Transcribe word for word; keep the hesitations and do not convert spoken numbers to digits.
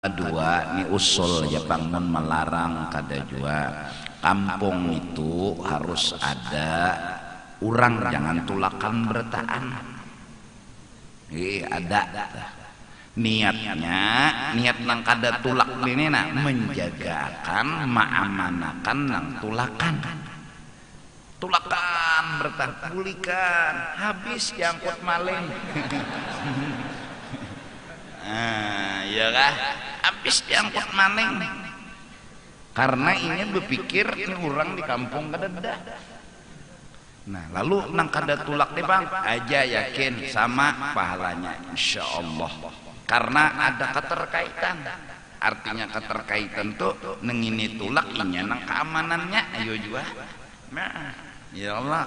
Dua ni usul ja pang, mun melarang kada jua. Kampung itu harus ada urang, jangan tulakan berataan. Ih, ada. Niatnya, niat nang kada tulak ini nah, menjagaakan, maamanakan nang tulakan. Tulakan berataan, bulikan, habis diangkut maling. Nah, iya kah? Habis diangkut maling. Karena inya berpikir ini urang di kampung kadada. Nah, lalu nang kada tulak ni pang, aja yakin sama pahalanya, insya Allah. Karena ada keterkaitan. Artinya keterkaitan tu, nang ini tulak, inya nang keamanannya, ayo jua. Nah, ya Allah.